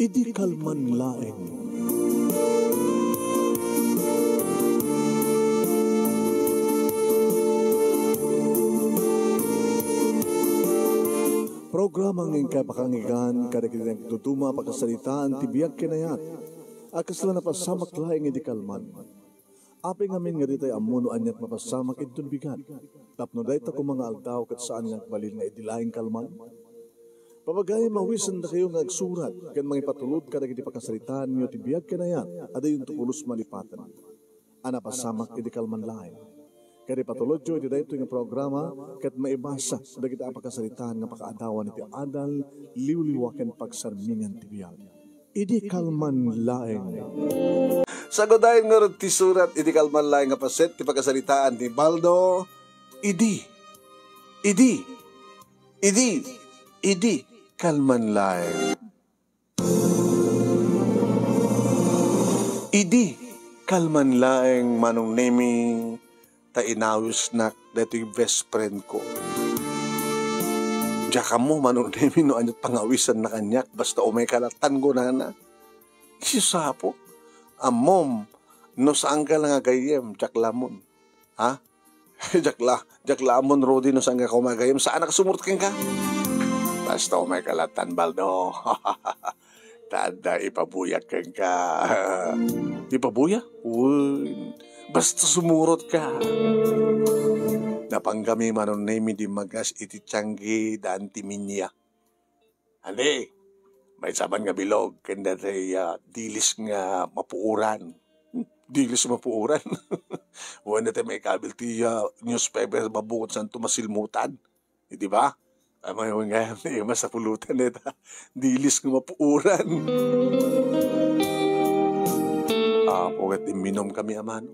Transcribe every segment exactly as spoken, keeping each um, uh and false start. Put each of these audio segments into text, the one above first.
Idi kalman laeng. Programa nga inkay pakanggan kadagiti nagduduma a pakasaritaan ti biag ken ayat a kasla napasamak laeng idi kalman. Apay ngamin nga ditay ammo no aniat mapasamak inton bigat? Tapno dayta koma nga aldaw ket saan nga agbalin nga idi laeng kalman? Papagayam, awisendakayo nga agsurat ken mangipatulod kadagiti pakasaritaanyo ti biag ken ayat a dayonto pulos malipaten a napasamak idi kalman laeng. Ket ipatulodyo iti daytoy nga programa ket maibasa dagiti a pakasaritaan nga pakaadawan iti adal, liwliwa ken pagsarmingan ti biag. Idi kalman laeng. Sagudayen ngarud ti surat idi kalman laeng nga paset ti pakasaritaan ni Baldo. Idi. Idi. Idi. Idi kalman laeng. Idi kalman laeng, Manong Nemi, ta inawisnak daytoy best friend ko. Diak ammo, Manong Nemi, no aniat pangawisanna kaniak, basta umayka lattan, kunana. Isu sapo. Ammom, no saanka lang a gayyem, diak la ammon. Ha? Diak la, diak la ammon, Rudy, no saanka koma a gayyem, saanak a sumurot kenka. Basta umayka lattan, Baldo. Ta adda ipabuyak kenka. Ipabuyak? Wen, basta sumurotka. Napankami, Manong Nemi, dimmagas iti tiangge da Auntie Minya. Andi, maysa man nga bilog ken daytoy, ah, dilis nga mapuoran. Dilis mapuoran. Wen, daytoy maikabil ti, ah, newspaper, mabukod santo masilmutan. Di ba? Ay, may, may nga, may mas sapulutan, eh, ta. Dilis nga mapuoran. Ah, puget, imminom kami, amano.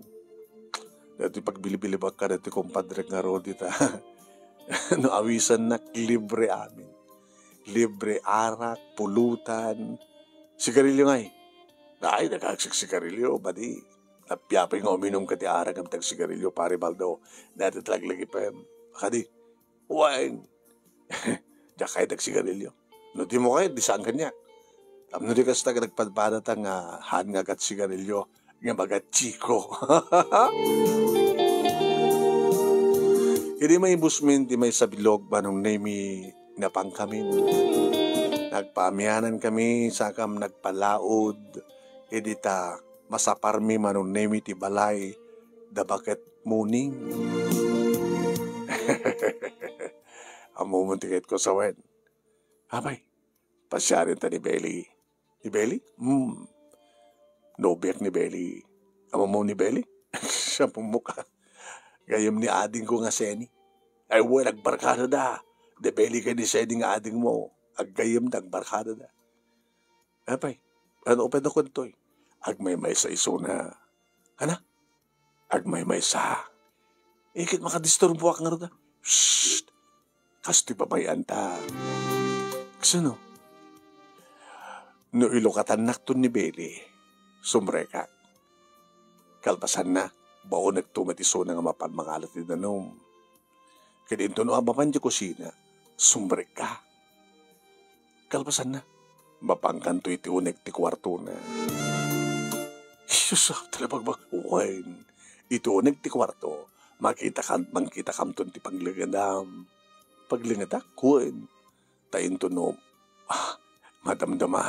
Daytoy pagbilibilibak ka, daytoy kumpadre nga Rudy, ta. No awisannak, libre amin. Libre arak, pulutan, sigarilyo ngay. Ay, nagagsiksigarilyo, badi. Appiapay nga uminum ka ti arak ngem ti agsigarilyo, Pare Baldo. Dayta ti laglagipem. Kadi, wen. Diak kayat agsigarilyo. No dimo kayat, di saan kaniak. Tapno di kasta, nagpadpadata nga haan nga agat sigarilyo, nga magat chiko. Idi maibusmin ti maysa bilog, Manong Nemi, napankamin. Nagpaamianan kami, sakam nagpalaod. Idi ta masaparmi, Manong Nemi, ti balay, da baket muning. Ammom ti kayatko sawen. Apay, pasiaren ta ni Beli. Ni Beli? Hmm. Nobiak ni Beli. Ammom ni Beli? Siya pummuka. Gayyem ni adingko nga Seni. Ay, wen, agbarkada da. Ni Beli ken ni Seni nga adingmo. Aggayyem da, agbarkada da. Apay, ano pay no kuntoy? Agmaymaysa isuna. Ana? Agmaymaysa. Iket makadisturboak ngarud, a. Shh! Kastoy babayan ta. Kasano? No ilukatannakton ni Beli, sumrekak. Kalpasanna, baonekto met isuna nga mapan mangalat ti danum. Ket inton no ababan ti kusina, sumrekka. Kalpasanna, mapankanto iti uneg ti kuartona. Sus, talabagbag, wen. Iti uneg ti kuarto, makitakan, mangkitakamton ti paglengetam. Paglengetak, wen. Ta inton no, ah, madamdama,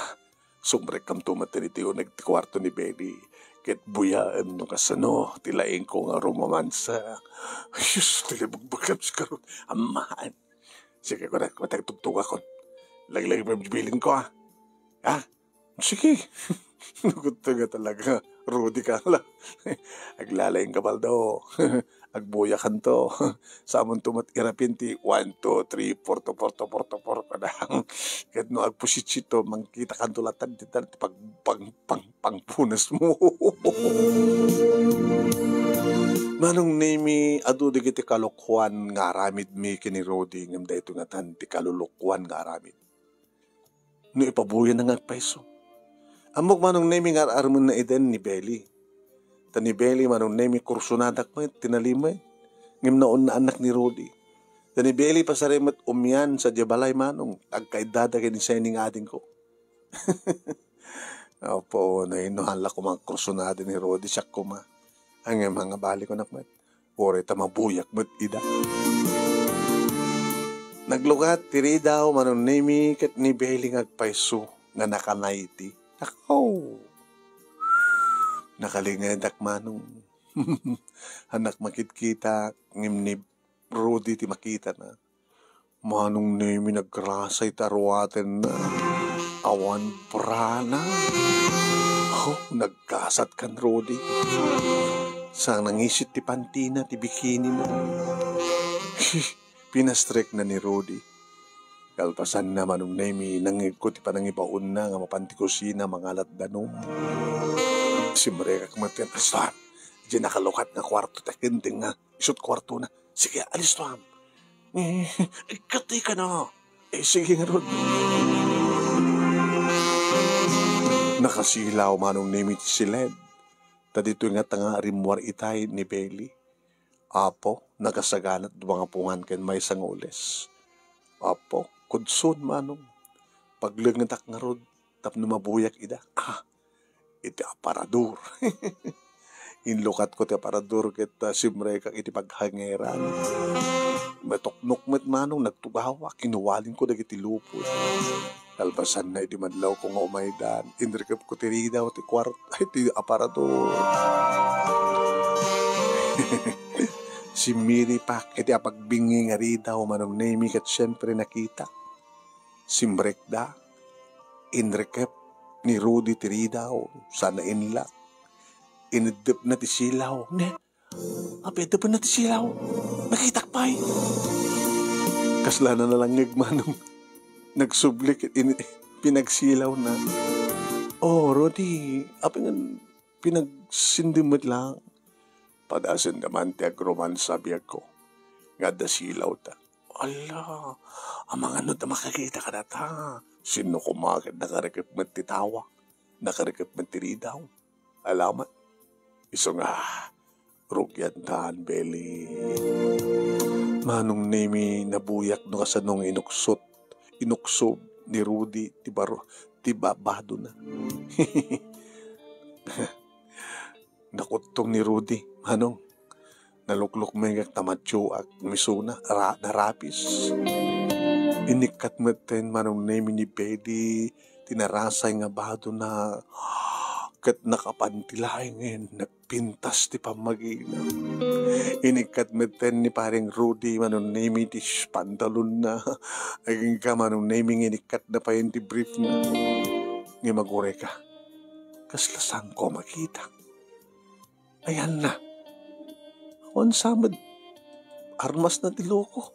sumrekkamto met iti uneg ti kuarto ni Beli. Ket buyaem no kasano ti laingko nga rumamansa. Ay, sus, talabagbagam sika run. Ammaan. Sige, kunak, matagtugtugakon. Lagilagi pay ti bilinko, a. Ha? Sige. Nagunto nga talaga, Rudy ka la. Aglalaing ka, Baldo. Agbuyakanto. Samonto met irapin ti one, two, three, four, to, four, to, four, to, four, kada. Ket no agpusitsitom, mangkitakanto latta ti tal-, ti pag-, pang-, pang-, pangpunesmo. Manong Nemi, adu dagiti kalokoan nga aramidmi ken ni Rudy, ngem daytoy ngatan ti kalolokoan nga aramid. No ipabuyanna nga agpayso. Ammok, Manong Nemi, nga ar-armenna iden ni Beli. Ta ni Beli, Manong Nemi, kursonadak met, tinalimed. Ngem naunnaannak ni Rudy. Ta ni Beli, pasari met umian sadiay balay, Manong, agkaiddada ken ni Seni nga adingko. Apo, no, inno hala koma agkursunada ni Rudy, siak koma. Ngem, nga bali ko nak met. Uray ta mabuyak met ida. Naglukat ti ridaw, Manong Nemi, ket ni Beli nga agpayso nga nakanayti. Nakaw! Nakalingedak, Manong. Anak makitkita, ngem ni Rudy ti makitana. Manong Nemi nagrasay ta ruatenna. Awan brana. Oh, nagkasat kan Rudy. Sa nangisit ti pantina, ti bikinina. Pinastrekna ni Rudy. Kalpasanna, Manong Nemi, nangngegko ti panangibaonna nga mapan ti kusina mangalat danum. Simrekak met ken, "Alistoam. Diay nakalukat nga kuarto ti agtengtenga. Isut' kuartona. Sige, alistoam." Eh, ikkatikana. Eh, sige ngarud. Nakasilaw, Manong Nemi, ti siled. Ta ditoy ngata nga rimmuar itay ni Beli. Apo, nakasaganat dua nga pungan ken maysa nga ules. Apo, kudson, Manong. Paglengetak ngarud tapno mabuyak ida. Ah, iti aparador. Inlukatko ti aparador ket, ah, simrekak iti paghangeran. Matuknok met, Manong, nagtugawak, kinuwalinko dagiti lupot. Kalpasanna, idi madlawko nga umaydan, inrikepko ti ridaw ti kuart-, ay, ti aparador. Simmiripak iti apagbingi nga ridaw, Manong Nemi, ket siempre nakitak. Simrekda, inrikep ni Rudy ti ridaw, sana inlak. Ineddepna ti silaw. Ne, apay, adda pay ti silaw. Nakitak pay. Kasla na nalangngeg, Manong. Nagsubli ket in-, pinagsilawna. Oh, Rudy, apay nga pinagsindem met lang? Padasen da man ti agromansa, biagko, nga adda silaw ta. Ala, amangan no ta makakita kadata. Sinno koma ket nakarikep met ti tawak, nakarikep met ti ridaw. Alaman. Isu nga, rugiantan, Beli. Manong Nemi, nabuyak no kasano nga inuksot, inuksob ni Rudy ti baro-, ti ba-, badona. Nakuttong ni Rudy, Manong. Naluklukmengak ta matioak, misuna, ra-, narapis. Inikkat metten, Manong Nemi, ni Beli ti narasay nga badona, ket nakapan ti laengen, nagpintas ti pammagina. Inikkat metten ni Pareng Rudy, Manong Nemi, ti sh-, pantalonna. Agingga, Manong Nemi, nga inikkatna payen ti briefna. Ngem agurayka, kasla saanko a makita. Ayanna. Awan sa met armasna ti loko.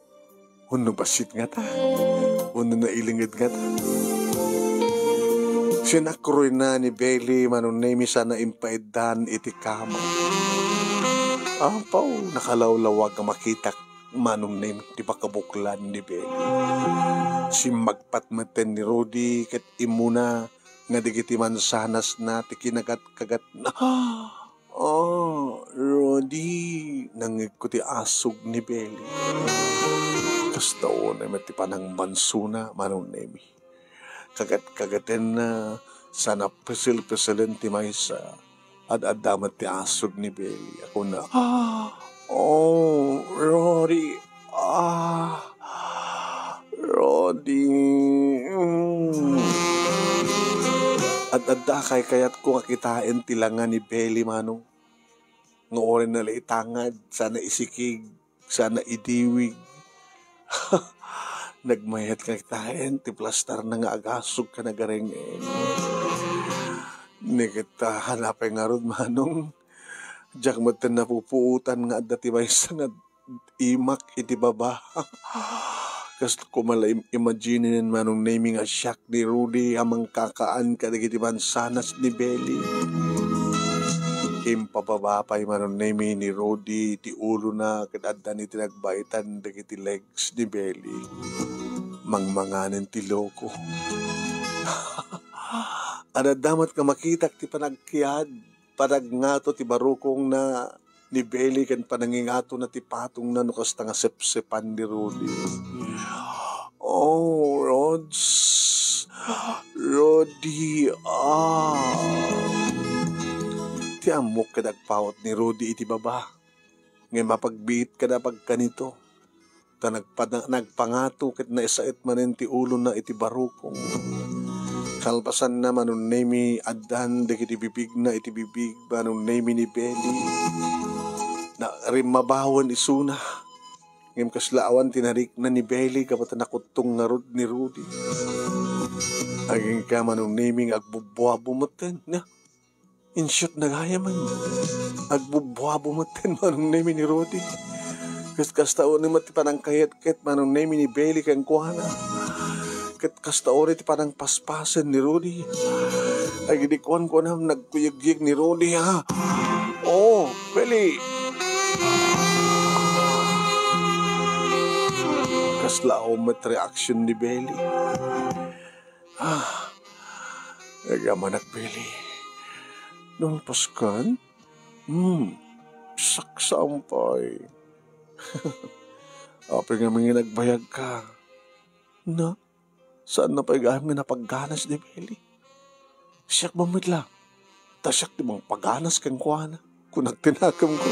Wenno bassit ngata? Wenno nailinged ngata? Sinakroyna ni Beli, Manong Nemi, sana impaiddan iti kama. Apaw, nakalawlawag a makitak, Manong Nemi, ti pakabuklan ni Beli. Simmagpat metten ni Rudy ket immuna nga dagiti mansanasna ti kinagat-kagatna. "Oh, Rudy," nangngegko ti asug ni Beli. Kasta unay met ti panangbansona, Manong Nemi. Kagat-kagatenna, sana pesel-peselen ti maysa. Ad-adda met ti asug ni Beli. Ako na, "Ah, oh, Rudy, ah, Rudy." Mm. Ad-adda kaykayatko nga kitaen ti langa ni Beli, Manong. Nga uray nalaitangad, sana isikig, sana idiwig. Nagmayat nga kitaen ti plastarna nga agasug ken agarengen. Ni ket, ah, hanapay ngarud, Manong. Diak met napupuotan nga adda ti maysa nga imak iti baba. Kas koma la im-, imaginen, Manong Nemi, nga siak ni Rudy a mangkakaan kadagiti mansanas ni Beli. Impababa pay, Manong Nemi, ni Rudy ti ulona ket adda ni ti nagbaitan dagiti legs ni Beli. Mangmanganen ti loko. Ad-adda met nga makitak ti panagkiad, panagngato ti barukongna ni Beli ken panangingatona ti patongna no kasta nga sepsepan ni Rudy. Oh, Rods. Rudy, ah. Nagpaut ni Rudy iti baba, ngem mapagbiit kada pagkanito, ta nagpada-, nagpangato ket naisaet manen ti ulona iti barukong. Kalpasanna, Manong Nemi, addan dagiti bibigna iti bibig Manong Nemi ni Belly. Na, rimmabawen isuna. Ngem kasla awan ti narikna ni Belly gapu ta nakuttong ngarud ni Rudy. Agingga, Manong Nemi, nga agbubbuabo metten. Nya, insiotna gayam. Agbubbuabo metten, Manong Nemi, ni Rudy. Ket kasta unay met ti panangkayatkat, Manong Nemi, ni Belly kenkuana. Ket kasta unay ti panangpaspasen ni Rudy. Ay, idi kuan-kuanam, nagkuyegyeg ni Rudy, ha? Oo, Belly. Kasla awan met reaksyon ni Belly. Ah, agamanak, Belly. Nung paskan? Hmm, saksampay. Apay ngamin nga nagbayag ka? Na, saan na pay gayam nga napagganas ni Belly? Siak met la. Ta siak ti mangpaganas kenkuana. Kunak ti nakemko.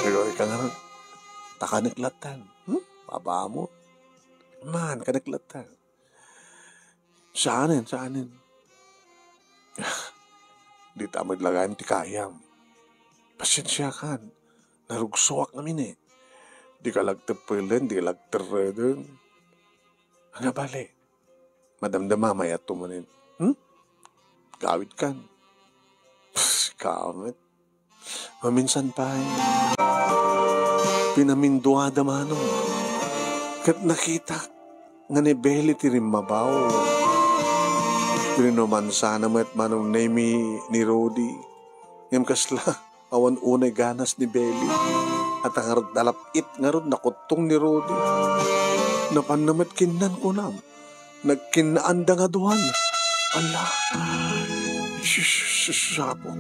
Pero ika nga, ta kanek latta. Hmm? Mabamo. Man, kanek latta. Saanen, saanen. Dita met la gayam ti kayam. Pasensiakan. Narugsoak ngamin, eh. Dika la agteppelen, dika la agterreden. Ania bale? Madamdama mayatto manen. Hmm? Gawidkan. Sika met. Maminsan pay, pinaminduada, Manong. Ket nakitak nga ni Belly ti rimmabaw. Rinumansana met, Manong Nemi, ni Rudy. Ngem kasla awan unay ganas ni Belly. Ata ngarud, nalap-it ngarud, nakuttong ni Rudy. Napanna met kinnan, kunam. Nagkinnaanda nga duan. Ala. Sus, sus, sus, apo.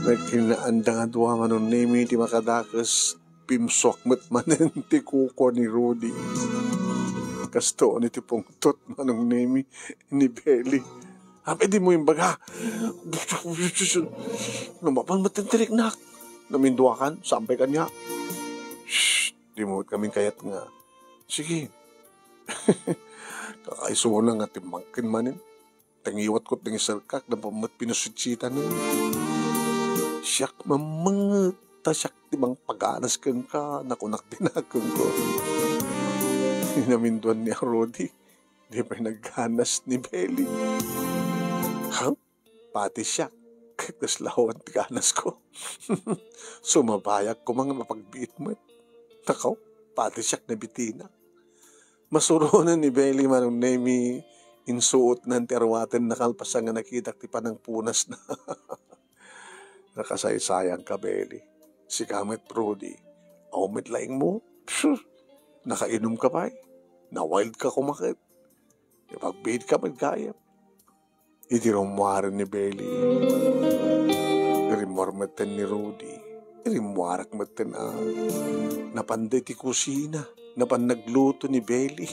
Nagkinnaanda nga dua, Manong Nemi, ti makadakes. Pimsuak met manen ti kukua ni Rudy. Kastoon iti pungtot, Manong Nemi, ni Belly. Apay dimo imbaga? Lumapan met ti riknak. Naminduakan, sampay kaniak. Shh, dimo met ngamin kayat nga. Sige. Kakaisuna nga timmangken manen. Tangiwatko ti nangiserkak, napan met pinusutsitanen. Siak mammanget, ta siak ti mangpaganas kenka, nakunak ti nakemko. Inaminduan ni Rudy, di pay nagganas ni Belly. Ha? Pati siak, ket kasla awan ti ganasko. Sumabayak koma nga mapagbiit met. Nakaw, pati siak nabitinak. Masuronen ni Belly, Manong Nemi, insuotnan ti aruatenna kalpasan nga nakitak ti panangpunasna. Nakasaysayangka, Belly. Sika met, Rudy. Awan met laingmo. Psst! Nakainumka pay. Nawildka koma ket. Ipagbiitka met gayam. Iti rummuaren ni Belly, rimmuar metten ni Rudy. Rimmuarak metten a napanda iti kusina, napan nagluto ni Belly.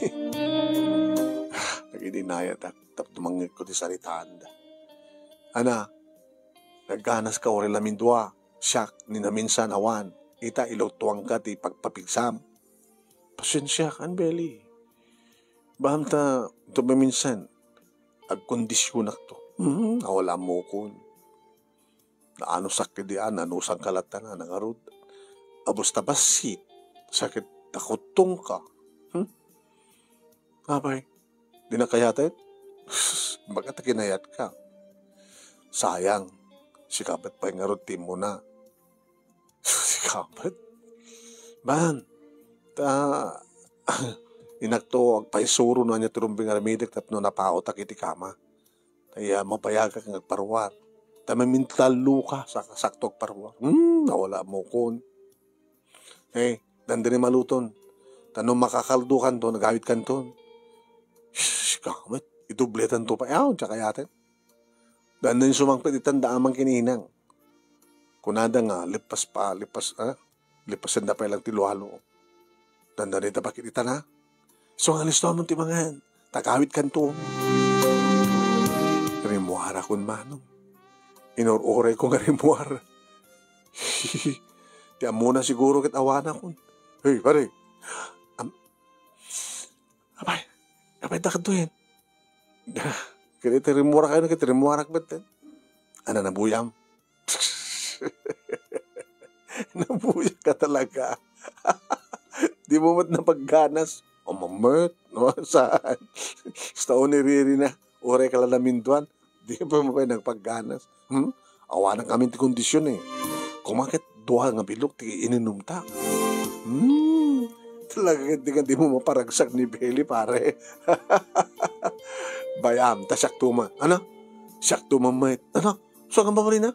Nagidinayatak tapno mangngegko ti saritaanda. Ana, nagganaska uray lamindua, siak ni naminsan awan, ita ilutuanka ti pagpapigsam. Pasensiakan, Belly. Bamta, ito maminsan, agkondisionakto. Hmm, awala mokon. Naanusak idi a, nanusanka latta nga nangarud. Abus ta bassit, sakit ta kuttongka. Hmm? Apay, di nakayaten? Baga ta kinayatka. Sayang, sika met pay ngarud ti immuna. Sika met. Ban, ta, inakto agpaisuro no ania ti rumbeng aramidek tapno napaotak iti kama. Ta iya, mabayagak nga agparuar. Ta mamintalloka, sak-, sakto agparuar. Hmm, nawala mokon. Eh, dandani maluton. Ta no makakaldokanto, nagawidkanton. Sika met, idubletanto pay. Aw, diak kayaten. Dandani sumangpet itan da amang kininang. Kunada nga, lepas pa, lepas, ah? Lepasenda pay lang ti lualo. Dandani ta bakit itan, ha? So, nga listo amon ti mangan. Tagawidkanto. Rimmuarakon, Manong. Inur-urayko nga rimmuar. Ti ammona siguro ket awanak. Hey, pare. Am-, apay, apay, dakto yan. Kaya iti rimmuar kayo, iti rimmuarak met. Ano, nabuyam? Nabuyak ka talaga. Di mo met napagganas. O, mamet, no? Saan? Basta uniriri na. Uray ka lang naminduan. Di pa mo pa nagpagganas. Hmm? Awanak kami ti kondisyon eh. Kumaket dua nga bilog ti ininumta. Hmm. Talaga di ka di mo maparagsak ni Belly, pare. Bayam, ta siak tuma. Ano? Siak tuma, met. Ano? Saan ka mabalin, ha?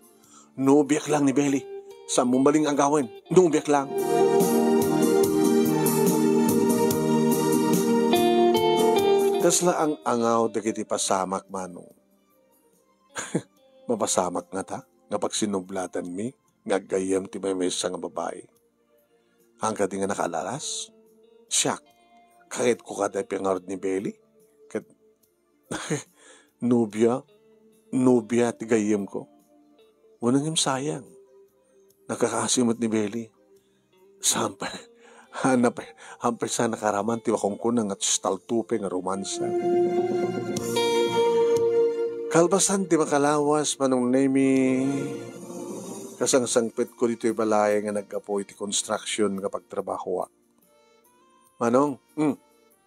Nobiak lang ni Belly. Saan mo maling agawen? Nobiak lang. Kasla ang angaw dagiti pasamak, Manong. Mapasamak ngata nga pagsinublatanmi nga aggayyem ti maymaysa nga babai. Haan kadi nga nakalalas? Siak, kayatko kadi a piangarud ni Belly? Ket nobia, nobia ti gayyemko. Wen, ngem sayang. Nagkakaasi met ni Belly. Saan pay, hanap, hampay sa nakaraman ti makunkuna nga staltupe nga romansa. Kalpasan ti makalawas, Manong Nemi, kasangsangpetko ditoy balay nga naggapu iti construction nga pagtrabahoak. Manong, hmm,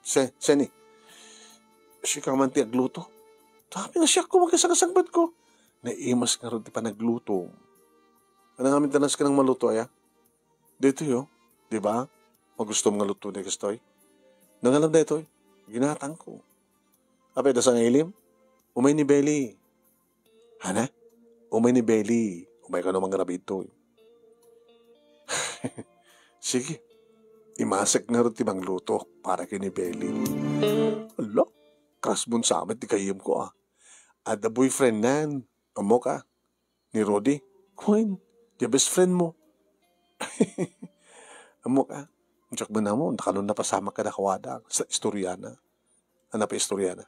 se-, Seni, sika man ti agluto. Tapno siak koma kasangsangpetko. Naimas ngarud ti panagluto. Ano nga mintanas ka nang maluto, aya? Ditoy, oh. Di ba? Magustom nga luto ni kastoy. Nangalam daytoy. Ginatangko. Apay, da sa nga ilim? Umay ni Belly. Hana? Umay ni Belly. Umay kano mangrabi itoy. Sige. Imasek ngarud ti mangluto para ken ni Belly. Ala, crush mon sa met ti gayyemko, ah. Adda boyfriendnan. Ammok, ah. Ni Rudy. Wen, dia best friend mo. Ammok, ah. Diak man ammo, no kano napasamak kadakuada. Sa istoriana. Ano pa istoriana?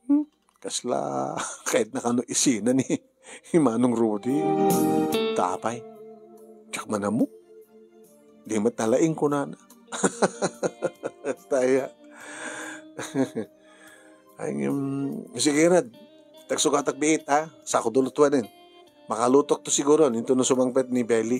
Hmm? Kasla, kayatna kano isina ni, ni Manong Rudy. Tapay. Diak man ammo. Di met nalaing kunana. Taya. Ay, ngem, sige, Rad. Tagsugatak biit, ha? Sako dulutuanen. Makalutokto siguro, intono sumangpet ni Belly.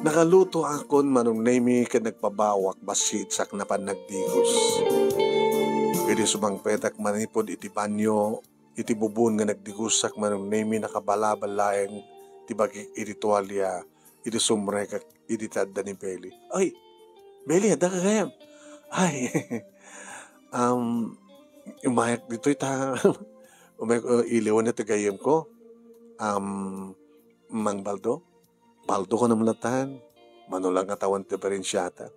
Nakalutoakon, Manong Nemi, ket nagpabawak bassit sa napan nagdigos. Idi sumangpetak manipud iti banyo, iti bubon nga nagdigosak, Manong Nemi, nakabalabal laeng ti bagik iti tualia, idi sumrekak idi ta adda ni Belly. Ay, Belly, adda ka gayam? Ay, um, umayak ditoy ta, umayak, uh, iliwan na ti gayyemko. Um, Mang Baldo? Baldo ka naman latan. Mano lang nga tawen ti diferensiata.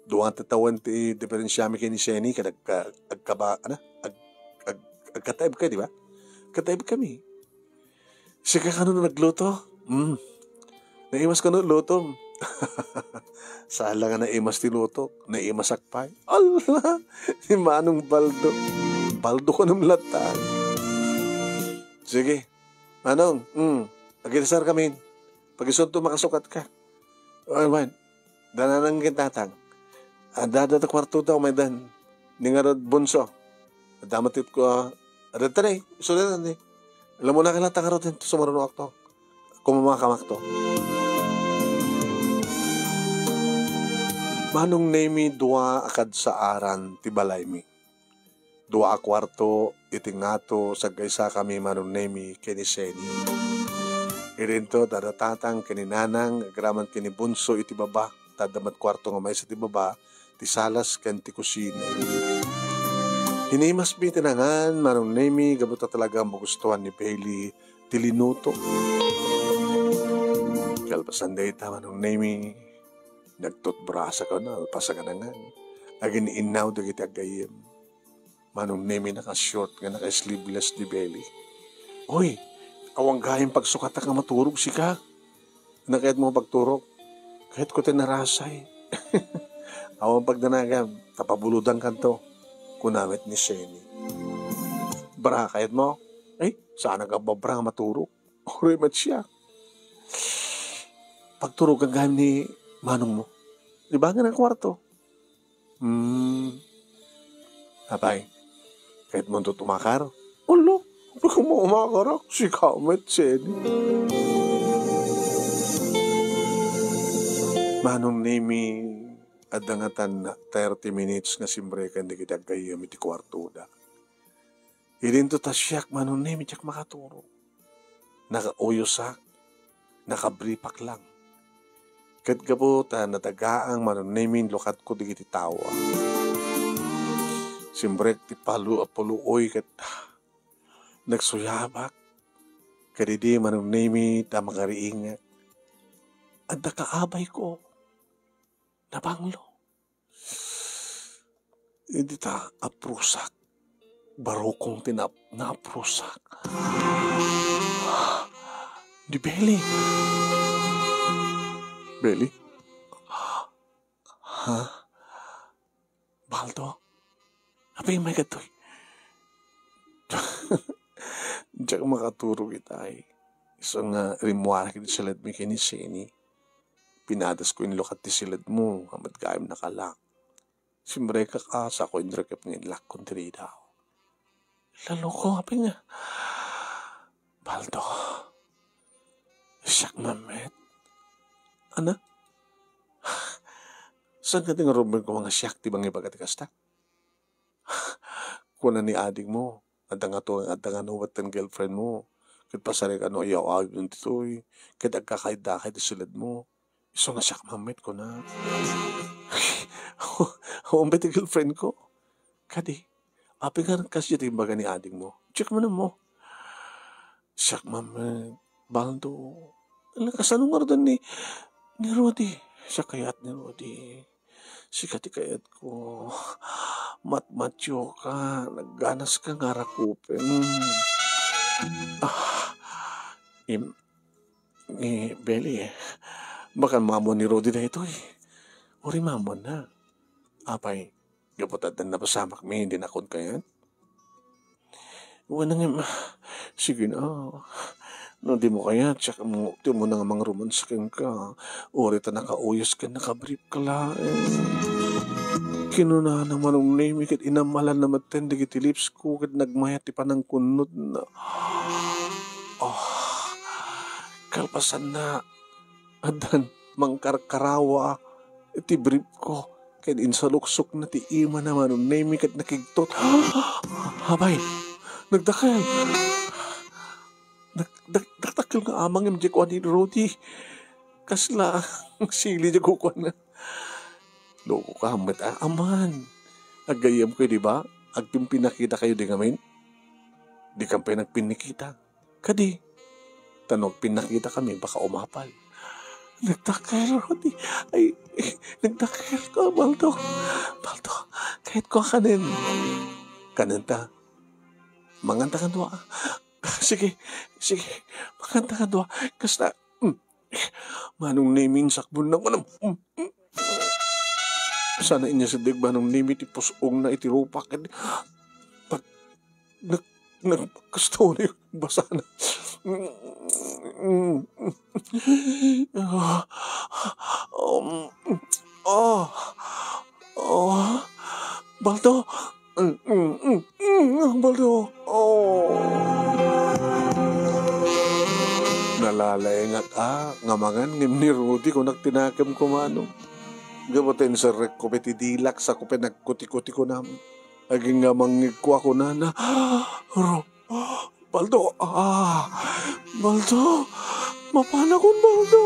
Duwa ti tawen ti diferensiami ken ni Seni, ken agka-, agkaba-, ano? Ag-, ag-, agkataib ka, di ba? Kataib kami. Sika kano nagluto? Hmm. Naimas kano lutom? Saan lang nga naimas ti lutok. Naimasak pay. Ala! Ni Manong Baldo. Baldo ka naman latan. Sige. Manong, hmm. Agirisar kami. Pagisunto makasukat ka. Ay, man. Dananang ken tatang. Adda, adda ta kuarto ta, umaydan. Ni ngarud bunso. Adda matit ko, ah, adda ta ni, isu na ni. Alam mo na, kala ta ngarud, sumaruno akto. Kumamakamakto. Manong Nemi, dua a kadsaaran ti balaymi. Dua a kuarto iti ngato, saggaysakami, Manong Nemi, ken ni Seni. Idinto, adda tatang ken ni nanang, agraman ken ni bunso iti baba, ta adda met kuarto nga maysa ti baba, ti salas ken ti kusina. Hinimasmi ti nangan, Manong Nemi, gapu ta talaga magustuhan ni Belly ti linuto. Kalpasan dayta, Manong Nemi, nagtutbrasa ka na, alpas a nangan. Agin-innaw dagiti aggayyem. Manong Nemi, naka-short nga naka-sleeveless ni Belly. Oy, awan gayam pagsukatak nga maturog sika. Nakayat mo pagturog? Kayat ko ti narasay. Awan pagdanagam, ta pabulodan kanto. Kuna met ni Seni. Bra, kayat mo? Ay, saan nga babra nga maturog. Uray met siak. Pagturogan gayam ni manongmo. Ibangan a kuarto. Hmm. Apay, kayatmo tumakar? Ulo, baka mo umakarak, sika met, Sen. Manong Nemi, adda ngatan thirty minutes nga simreken dagiti aggayyem iti kuartoda. Idinto ta siak, Manong Nemi, diak makaturog. Nakauyosak, nakabripak lang. Ket gapu ta nadagaang Manong Nemi, inlukatko dagiti tawa. Simrek ti palu a puluoy ket nagsuyabak. Kadidi, Manong Nemi, ta makariingak. Adda kaabayko. Nabanglo. Idi ta aprusak. Barukong ti nap-, naprusak. Ni Beli. Beli? Ha? Baldo? Apay nga maikadtoy? Diak makaturog itay. Isu nga rimmuarek iti siledmi ken ni Seni. Pinadasko inlukat ti siledmo, amet gayam nakalak. Simrekak a, sako inrekep nga inlakkon ti ridaw. Laloko, apay nga. Baldo. Siak man met. Ana? Saan ka ti nga rumbeng ko nga siak ti mangibaga ti kasta? Kuna ni adingmo, adda nga to, adda nga no, batten girlfriend mo. Ket pasarek a no, ayaw-ayaw ditoy. Ket agkakaidda kay ti siled mo. Isu nga siak man met, kuna. Awan pay ti girlfriend ko. Kadi, apay nga kasdiay ti imbaga ni adingmo? Check mo na mo. Siak man met, Baldo. Ala, kasano nga rudan ni, ni Rudy? Siak kayat ni Rudy. Sika ti kayatko. Matmatio ka, nagganas ka nga rakupen. Ah, im-, Eh, Beli, baka maammuan ni Rudy daytoy. Uray maammuanna. Apay, gapu ta addan napasamakmi, dinakon kayat? Wen, ngem, sige na. No dimo kayat, siak mo, ti umuna nga mangromance kenka. Uray ta nakauyos ken nakabrief ka laeng. Kinunana, Manong Nemi, ket inamalanna metten dagiti lips ko, ket nagmayat ti panangkunnotna. Oh, kalpasanna, addan mangkarkarawa iti brief ko, ket insaluksokna ti imana, Manong Nemi, ket nakigtot. Apay, nagdakkel. Nag-, nag-, nagdakkel nga amang, M J, kuan ni Rudy. Kasla sili diay kukuana. Loko ka met, a, aman. Aggayyemko, di ba? Agpinpinnakita kayo di ngamin. Di kam pay nagpinnakita. Kadi, ta no agpinnakita kami, baka umapal. Nagdakkel, Rudy. Ay, nagdakkel ko, Baldo. Baldo, kayatko a kanen. Kanen ta. Manganta kadua. Sige, sige. Manganta kadua. Kasta, mm. Manong Nemi, insakbonna, manam-, mm, mm. Sana inya sadi, Manong Nemi, ti pus-ongna iti rupak. Pag nag-, nagkasto ni basana. Um, oh, oh, Baldo. Mm, mm, mm, mm, Baldo. Oh. Nalalaingak a, nga mangan ngem ni Rudy, kunak ti nakemko, Manong. Gapu ta inserrekko pay ti dilak, sako pay nagkutikutiko nam. Agingga mangngegko a kunana, Ro-, Baldo, ah, Baldo, mapanakon, Baldo.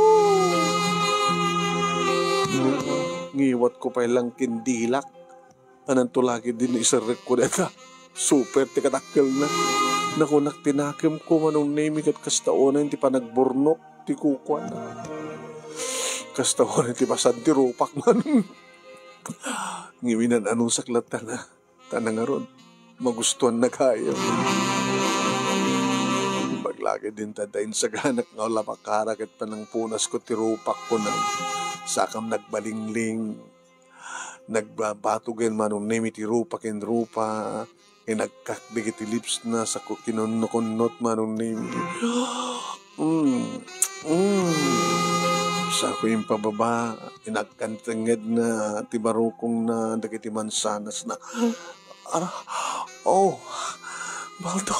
Ngiwatko pay lang ken dilak. Ananto lagi din iserrekko dayta. Super ti kadakkelna. Nakunak ti nakemko, Manong Nemi, ket kasta unay ti panagburnok ti kukuana. Kasta unay ti basad ti rupak, Manong. Ngem inan-anusak latta na. Ta nangarud, magustuanna gayam. Paglagid din ta, da insaganak nga ulabakara ket panangpunasko ti rupak, kuna. Sakam nagbalingling. Nagbabatugen, Manong Nemi, ti rupa ken rupa. Inagkak dagiti lipsna, sako kinunnukunnot Manong Nemi. Mm, mm. Sako impababa, inakkantengngedna ti barukongna dagiti mansanasna. Ara, oh, Baldo,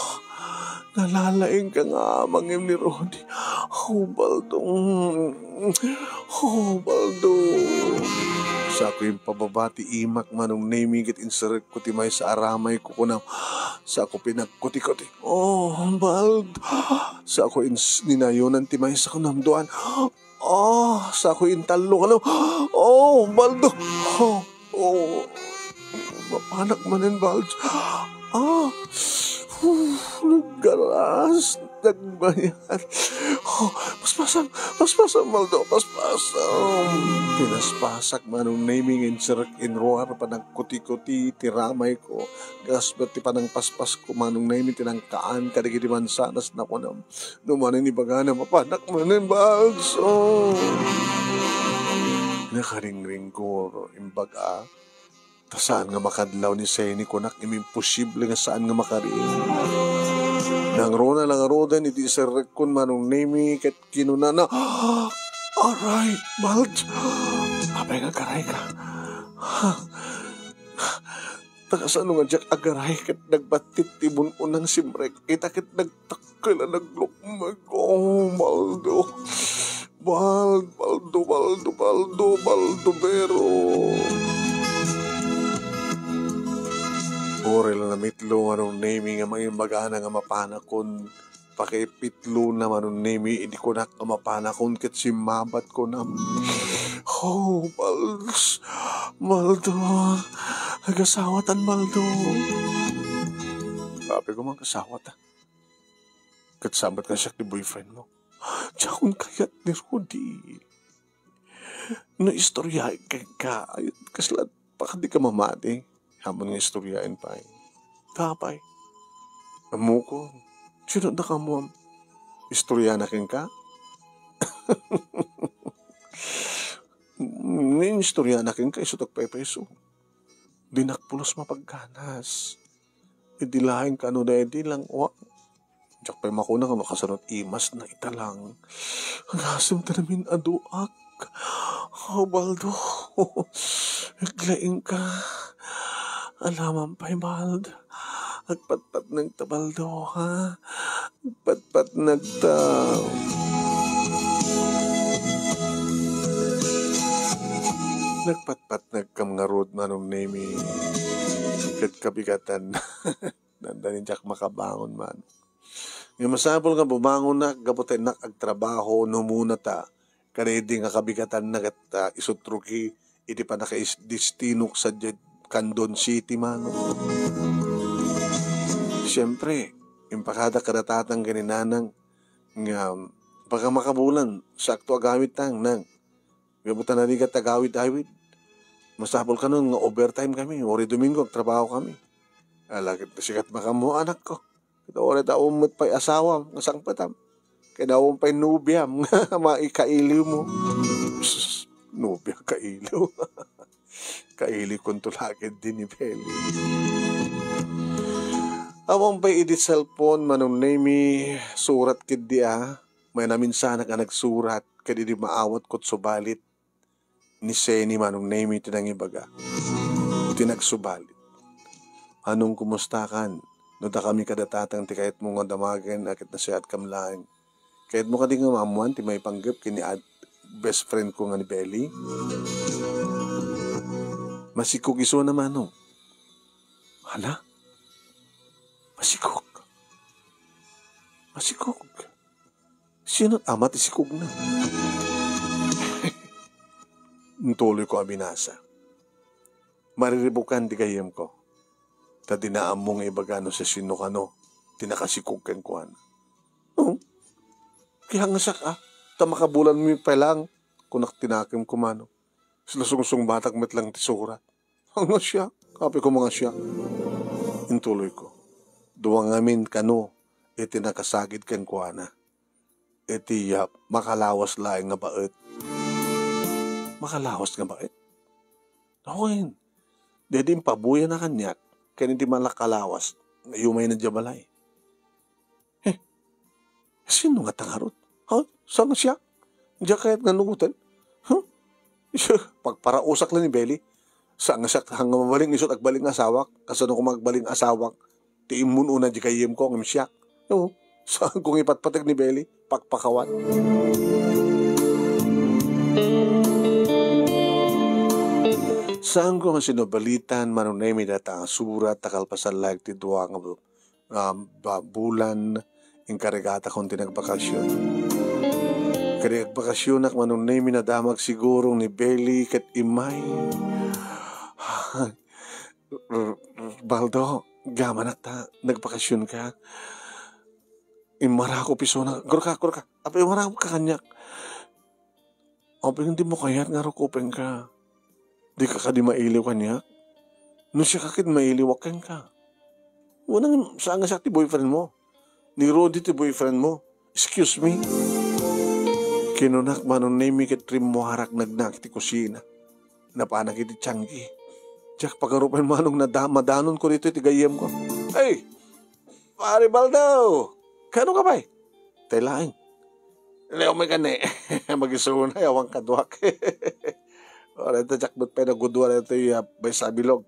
nalalaingka nga amangem ni Rudy. Oh, Baldo. Mm. Oh, Baldo. Sako impababa ti imak Manong Nemi ket inserekko ti maysa a ramayko kunam. Sako pinagkuti-kuti. Oh, Bald. Sako ins-, ninayonan ti maysa kunam duan. Oh, sako intallo kunam. Oh, Baldo. Oh, oh. Mapanak manen, Bald. Ah. Huh, naggaras. Nagbayat. Oh, paspasam, paspasam, Baldo, paspasam. Pinaspasak Manong Nemi nga inserek inruar, panagkuti-kuti ti ramayko. Kas met ti panangpaspasko Manong Nemi ti nangkaan kadagiti mansanasna kunam. No manen ibagana, mapanak manen, Balds. Oh. Nakaringringko, imbag a. Ta saan nga makadlaw ni Seni, kunak, imposible nga saan nga makarin. Nangruna la ngaruden iti iserrekkon Manong Nemi ket kinunana, "Aray, Bald! Apay nga agarayka? Ha? Ta kasano nga diak agaray ket nagbattit ti bun-unang simrek? Ita ket nagtak-, Kailan naglukmeg? Oh, Baldo. Bald, Baldo, Baldo, Baldo, Baldo, pero. Uray la namitlo Manong Nemi nga mangimbagana nga mapanakon. Pakaipitlona Manong Nemi, idi kunak nga mapanakon ket simmabat kunam. Oh, Bals. Baldo. Agasawatan, Baldo. Grabe ko man kasawat, ah. Ket sabet nga siak ti boyfriend mo. Diakon kayat ni Rudy. No istoryaen kenka, ay, kasla, baka di ka mamati. Ammom nga istoryaen pay. Tapay. Ammok. Sino da ka mo? Istorya na kenka? Nin istorya na kenka, isu tak pay peso. Dinak pulos mapagganas. Idi laeng kano daydi lang, wa. Diak pay makuna nga makasanot imas na ita lang. Agasem ta namin aduak. Oh, Baldo. Aglaing ka. Alaman pay, Bald. Agpatpatneg ta, Baldo, ha? Agpatpatneg ta. Nagpatpatneg kam ngarud, Manong Nemi. Ket kabigatan. Dandani diak makabangon man. Nga masapul nga bumangonak gapu ta innak agtrabaho no umuna ta, kadaydi nga kabigatanna ket, ah, isutroki iti pannakaisdestinok sadiay Candon City, Manong. Siempre, impakadak kada tatang ken ni nanang nga, baka makabulan, sakto agawid tang, nang. Gapu ta narigat agawid-awid. Masapul kanon nga overtime kami, uray Domingo agtrabaho kami. Ala, ket sikat makaammo, anakko. Ket uray ta awan met pay asawam nga sangpetam. Ket awan pay nobiam nga maikailiw mo. Sus, nobia kailiw. Kailiw konto la ketdi ni Beli. Awan pay idi cellphone, Manong Nemi, surat ketdi, ah. May naminsanak a nagsurat, ket idi maawat ket subalit, ni Seni, Manong Nemi ti nangibaga. Ti nagsubalit. Anong kumustakan? No dakami kada tatang ti kayatmo nga damagen, a ket nasayaat kam laeng. Kayatmo kadi nga maammoan ti maipanggep ken ni ad-, best friend ko nga ni Belly? Masikog isuna, Manong. Hala? Masikog? Masikog? Sino ama ti sikogna? Intuloyko a binasa. Mariribukan ti gayyemko. Ta dina ammo nga ibaga no siasino kano ti nakasikog kenkuana. Hmm? Kihangasak a, ta makabulanmi pay lang, kunak ti nakemko, Manong. Sila sungsungbatak met lang ti surat. Nga siak, apay ko nga siak. Intuloyko. Dua ngamin kano iti nakasagid kenkuana. Iti, ah, makalawas laeng nga baet. Makalawas nga baet? Wen, daydi impabuyan a kaniak, ken iti malakalawas, naiumayna diay balay. Eh, sino nga tangarot? Ha? Saan nga siak? Diak kayat nga nugoten? Huh? Pagparausak la ni Belly. Saan nga siak nga mabalin, isut' agbalin nga asawak? Kasano koma agbalin nga asawak? Ti immun-una diay gayyemko ngem siak. Oo. Saan ko nga ipatpateg ni Belly? Pakpakawan. Saanko nga sinubalitan, Manong Nemi, dayta a surat ta kalpasan laeng ti dua nga bu-, ah, ba-, bulan, inkarigata kon ti nagbakasyon. Kadi agbakasyonak, Manong Nemi, nadamag siguro ni Belly ket immay. R-, r-, Baldo, gamanak ta nagpakasyonka. Immarakop isuna. Gurka, gurka. Apay, immarakop ka kaniak. Apay, dimo kayat nga rukopenka? Dika kadi mailiw kaniak? No siak ket mailiwak kenka. Unang saan nga siak ti boyfriend mo. Ni Rudy ti boyfriend mo. Excuse me? Kinunak, Manong Nemi, ket rimmuarak nagnak iti kusina. Napanak iti tianggi. Diak pagarupen, Manong, nada-, madanonko ditoy ti gayyemko. Ay! Pare Baldo! Kano ka pay? Tay laeng. Leo may kani. Magisuna, awan kaduak. Ora ito, diak met pay nagudua ditoy, ah, maysa a bilog.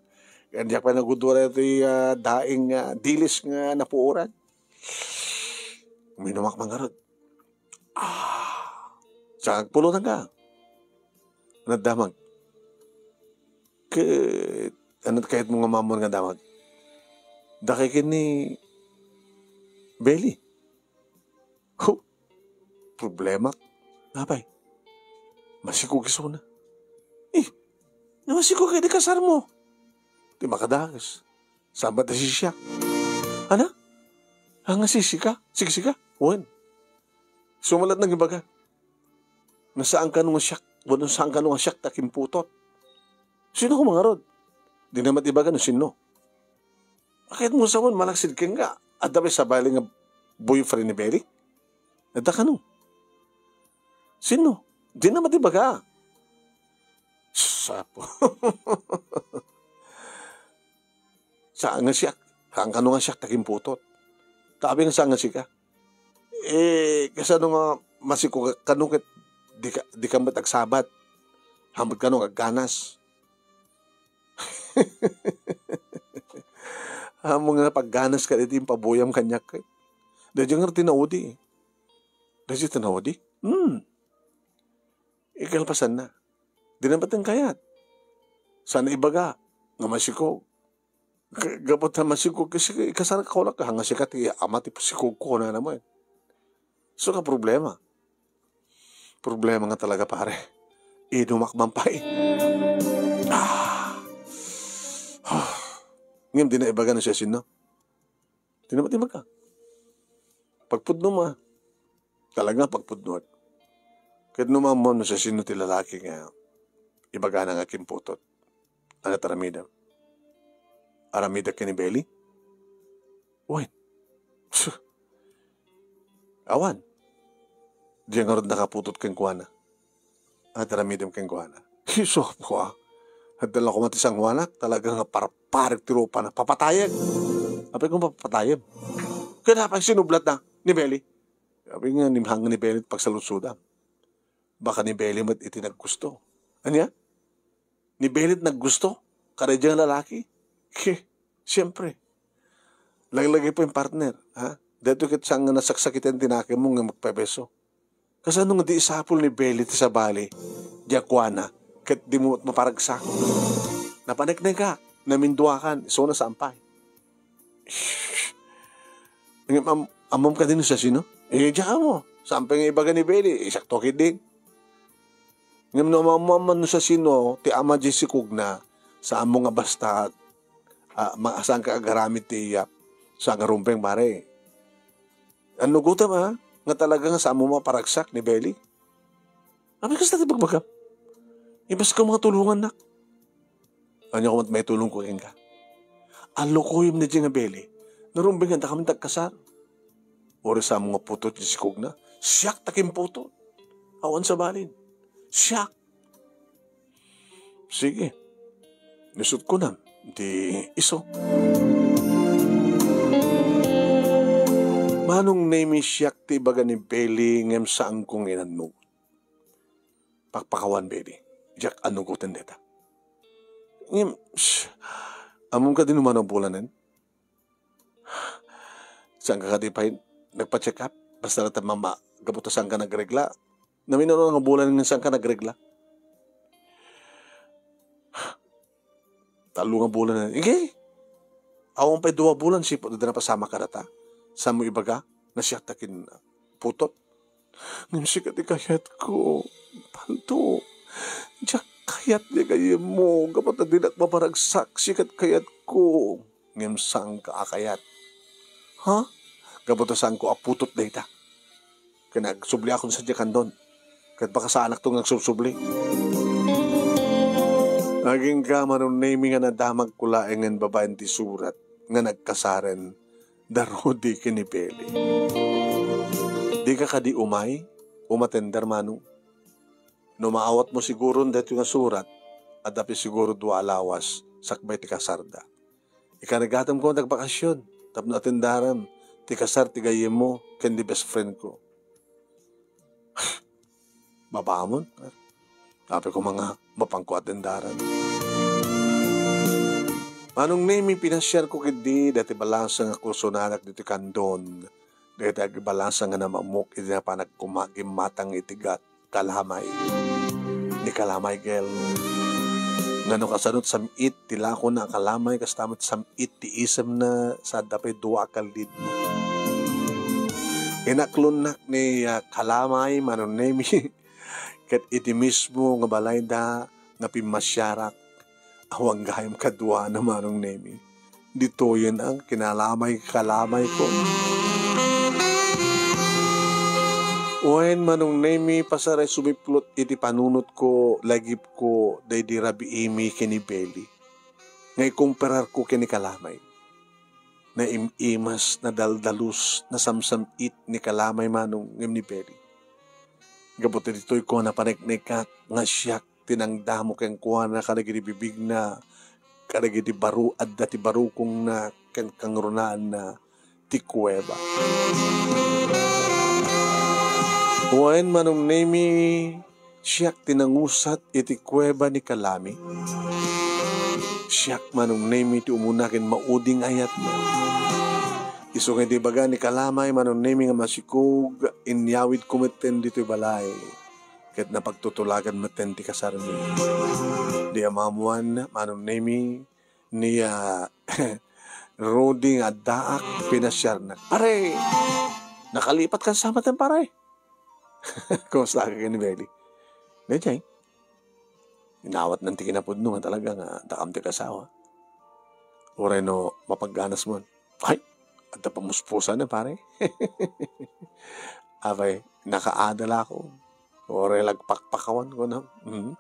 Ken diak pay nagudua ditoy, ah, daing, ah, dilis nga napuoran. Uminumak man ngarud. Ah, saan agpulutan ka? Nadamag. Ket, ano kayat mo nga mamon nga damag? Dakay ken ni Belly. Huh, problema. Apay? Masikog isuna. Eh, no masikog ket di kasar mo. Di makadakes. Saan met ti sisiak? Ana? Anga sisika? Sigsika? Wen. Sumalat nang ibaga. Nga saan kano nga siak? Wen, saan kano nga siak ta kimputot? Sino ko mangarod? Di na met ibaga no sino. Kayat mo sawen, malaksid kenka. Adda pay sabali nga boyfriend ni Belly? Adda kano? Sino? Di na met ibaga. Sapo. Saan nga siak? Saan kano nga siak ta kimputot? Tabi nga saan nga sika? Eh, kasano nga masikog kano ket di ka, di ka met agsabat? Hamet kano nga agganas? Amo nga pagganas ka iti impabuyam kaniak ket. Daydiay nga tinaudi. Daydiay tinaudi? Hmm. Ikalpasanna. Di na met kayat. Saan ibaga nga masikog. Ga-, gapu ta masikog, kasi ikasar ka, wala ka, nga sika ti ama ti pasikog ko, na naman. So, ka problema. Problema nga talaga, pare. Inumak man pay. Ah. Ngem di na ibaga no siasino. Di na matimbag ka. Pagpudno mo, ah. Talaga pagpudno. Ket no maammo no siasino ti lalaki nga ibagana nga kimputot. Ania ti aramidem? Aramidek ken ni Belly? Wen. Sus. Awan. Diak ngarud nakaputot kenkuana. Ania ti aramidem kenkuana? Isu, ko, ah. Adda la koma ti sangoanak, talaga nga parparek ti rupana. Papatayek. Apay koma papatayem? Ket apay sinublatna ni Belly? Apay nga nimhang ni Belly ti pagsaludsodam? Baka ni Belly met iti naggusto. Ania? Ni Belly ti naggusto? Kadaydiay nga lalaki? Ke, siyempre. Laglagipem, partner, ha? Daytoy ket saan nga nasaksakiten ti nakemmo nga magpebeso. Kasano nga di isapul ni Belly ti sabali, diay kuana, ket dimo met maparagsak? Napaneknekak, naminduakan, isuna saan pay. Ngem am-, ammom kadi no siasino? Eh, diak ammo. Saan pay nga ibaga ni Belly, isakto ketdin. Ngem no ammom man no siasino ti ama diay sikogna, saanmo nga basta, ah, ma-, saanka agaramid ti iyap. Saan nga rumbeng, pare. Annugotam, ah, nga talaga nga saanmo maparagsak ni Belly. Apay kasta ti bagbagam? Ibas ka mga tulungannak. Ania koma ti maitulongko kenka? Allokoyem daydiay nga Belly. Narumbeng nga adda kami ti agkasar. Uray saanmo nga putot diay sikogna. Siak ti kimputot. Awan sabalin. Siak. Sige. Isut' kunam. Di isu. Manong Nemi, siak ti ibaga ni Beli ngem saanko nga inannurot. Pakpakawan, Beli. Diak annuroten dayta. Ngem, shh, ammom kadi no mano a bulanen? Saanka kadi pay nagpa-check up? Basta latta mama, gapu ta saanka nagregla. Naminano nga bulan nga saanka nagregla? Tallo nga bulan na. Ige! Awan pay dua bulan, sipud adda napasamak kadata. Saanmo ibaga, nga siak ti kinputot. Ngem sika ti kayatko, Paldo. Diak kayat ti gayyemmo, gapu ta dinak mamaragsak, sika ti kayatko. Ngem saanka a kayat. Ha? Gapu ta saanko a putot dayta. Ken agsubliakon sadiay kandon. Ket pakasaanakto nga agsubsubli. Agingga, Manong Nemi, nga nadamagko laengen babaen ti surat nga nagkasaren da Rudy ken ni Beli. Dika kadi umay umatender, Manong? No maawatmo siguron daytoy nga surat, adda pay siguro dua a lawas sakbay ti kasarda. Ikargatem koma ti agbakasyon tapno atendarem ti kasar ti gayyemmo ken ti best friend ko. Mapamon. Apay koma nga mapanko atendaran. Manong Nemi, pinasiarko ketdi daytoy balasang a kursonanak ditoy kandon. Daytoy agbalasan nga namammok iti napanagkuma-, gimmatang iti gat-, kalamay. Ni Kalamay Girl. Nga no kasano ti sam-it ti lakona a kalamay, kasta met sam-it ti isemna, sa adda pay dua a kaldidna. Inaklonnak ni, ah, Kalamay, Manong Nemi, ket iti mismo nga balayda nga pimmasiarak, awan gayam kaduana, Manong Nemi. Ditoyen a kinalamay-kalamay ko. Wen, Manong Nemi, pasaray sumiplot iti panunotko, lagipko, daydi rabiimi ken ni Beli. Nga ikumpararko ken ni Kalamay. Naim-imas, nadaldalus, nasamsam-it ni Kalamay, Manong, ngem ni Beli. Gapu ta ditoy ko a napaneknekak nga siak ti nangdamo kenkuana kadagiti bibigna, kadagiti baro-, adda ti barukongna ken kangrunaanna ti kuweba. Wen, Manong Nemi, siak ti nangusat iti kuweba ni Kalami. Siak, Manong Nemi, ti umuna ken maudi nga ayatna. Isu nga idi ibaga ni Kalamay, Manong Nemi, nga masikog, inyawidko metten ditoy balay. Ket napagtutulagan metten ti kasarmi. Di amamuan, Manong Nemi, ni, ah, Rudy nga addaak, pinasiarnak. Pare! Nakalipat ka sa maten, pare. Kumusta ka ken ni Beli? Daydiay. Inawatnan ti kinapudno nga talaga nga dakam ti kasawa. Uray no mapagganas mon. Ay, adda pamuspusan na, pare. Apay, nakaadal ako. Uray lagpakpakawan ko na. Mhm.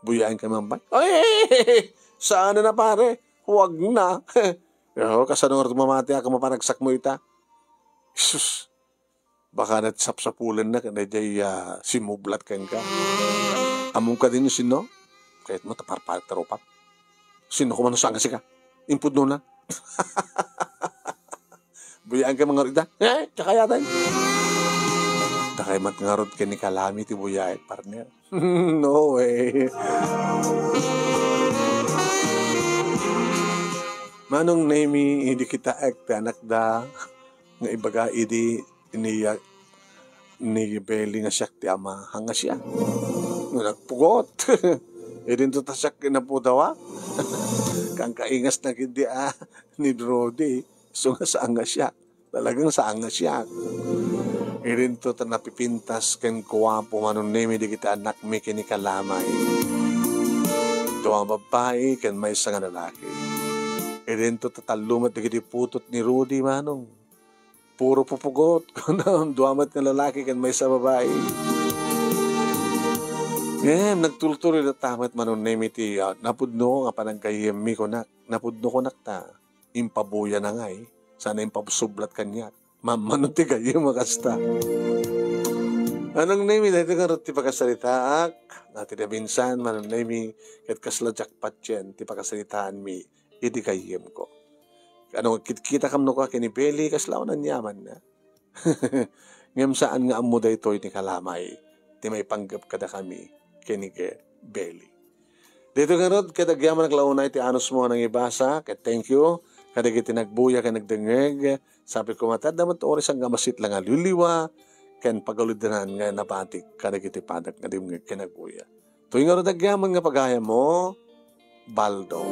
Buyaen ka man, pare. Ay, saan na, pare? Huwag na. Oh, kasano nga mamati ako maparagsak mo ita? Sus, baka nagsapsapulan na, daydiay, ah, simublat kenka. Ammom kadi no sino? Kayat mo, taparparak ta rupak. Sino ko man sa nga sika? Impudno na. Buyaan ka mangarud ita. Eh, tsaka yata. Takay mat ngarud ken ni Kalami ti buyaek, partner. No way. Manong Nemi, idi kitaek ti anakda, nga ibaga idi ni, ni Beli nga siak ti ama, hanga siak. Nagpugot. Idinto ta siak kinapudawa. Kangkaingas na gidi, ah, ni Brody. So nga saan nga siak. Talagang saan nga siak. Idinto ta napipintas ken kuwapo Manong Nemi dagiti anakmi ken ni Kalamay. Dua nga babbai ken maysa nga lalaki. Idinto ta tallo met dagiti putot ni Rudy, Manong. Puro pupugot. Kunam, dua met nga lalaki ken maysa babai. Ngem, nagtultuloy latta met Manong Nemi ti, ah, napudno nga panaggayyemmi kunak. Napudno kunak ta. Impabuya na ngay. Sana impasublat kaniak. Mammano ti gayyem a kasta. Manong Nemi, daytoy ngarud ti pakasaritaak. Nga ti naminsan, Manong Nemi, ket kasla diak patien ti pakasaritaanmi idi gayyemko. Ano, kitkitakam no kua ken ni Beli, kasla awan aniamanna. Ngem saan nga ammo daytoy ni Kalamay, ti maipanggep kadakami ken ni Beli. Daytoy ngarud, ket agyamanak la unay ti anusmo a nangibasa, ket thank you kadagiti nagbuya ken nagdengngeg. Sapay koma ti adda met oras nga masit la nga liwliwa ken pagaludanan nga nabatik kadagiti padak nga dimngeg ken nagbuya. Toy ngarud agyaman nga pagayammo, Baldo.